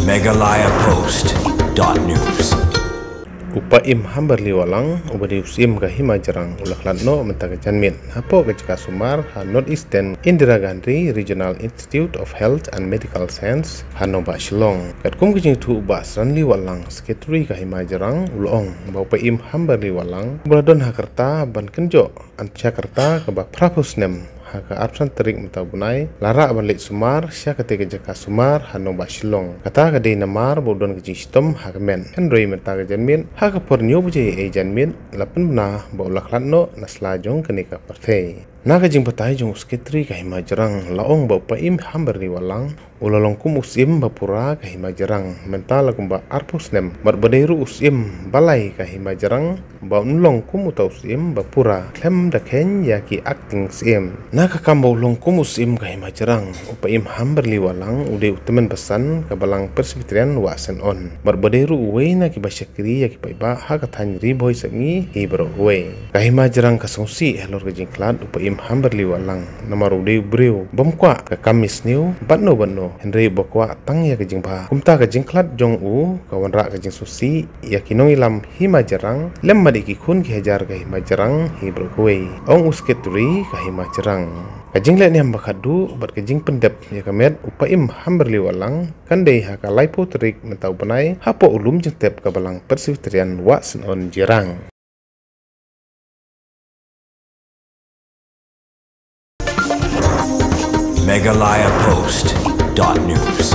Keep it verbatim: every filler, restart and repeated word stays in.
Meghalaya Post dot news. U Paiem Hamberli Wahlang, uba dei u Syiem ka Hima Jrang, u la khlad noh mynta ka janmiet hapoh ka jaka sumar ha North Eastern Indira Gandhi Regional Institute of Health and Medical Science ha nongbah Shillong. Katkum ka jingthoh u Bah Sranli Wahlang, Secretary ka Hima Jrang, u la ong ba u Paiem Hamberli Wahlang, uba la don ha ka rta ban kynjoh, an sha ka rta kaba phra phew snem, ha ka arphew san tarik mynta u bnai, la rah ban leit sumar sha katei ka jaka sumar ha nongbah Shillong. Kata ka dei namar ba u don ka jingshitom ha ka met. Hynrei mynta ka janmiet, ha ka por hynñiew baje ei janmiet, la pynbna ba u la khlad noh na sla jong kane ka pyrthei. Na ka jingbatai jong u Secretary ka Hima Jrang, la ong ba u Paiem Hamberli Wahlang u la long kum u Syiem ba pura ka Hima Jrang mynta la kumba arphew snem, bad ba dei ruh u Syiem ba lai ka Hima Jrang, ba un long kum uta u Syiem ba pura, khlem da kheiñ ïa ki acting Syiem. Na ka kam ba u long kum u Syiem ka Hima Jrang, u Paiem Hamberli Wahlang u dei u tymmen basan ka Balang Presbyterian Wah Synon, bad ba dei ruh uwei na kiba shakri ïa ki paidbah ha ka thaiñ Ri Bhoi Sepngi hi baroh kawei. Ka Hima Jrang ka sngewsih halor ka jingkhlad u Paiem Hamberli Wahlang, namar u dei u briew bym kwah ka kam misniew bad no bad no, hynrei uba kwah tang ïa ka jingbha. Kumta ka jingkhlad jong u ka wanrah ka jingsngewsih ïa ki nongïalam Hima Jrang, lem bad ïa ki khun ki hajar ka Hima Jrang hi baroh kawei, ong u Secretary ka Hima Jrang. Ka jingleh niam ba khatduh bad ka jingpyndep ïa ka met u Paiem Hamberli Wahlang kan dei ha ka laiphew tarik mynta u bnai hapoh u lum jingtep ka Balang Presbyterian Wah Synon Jirang. Meghalaya Post dot news.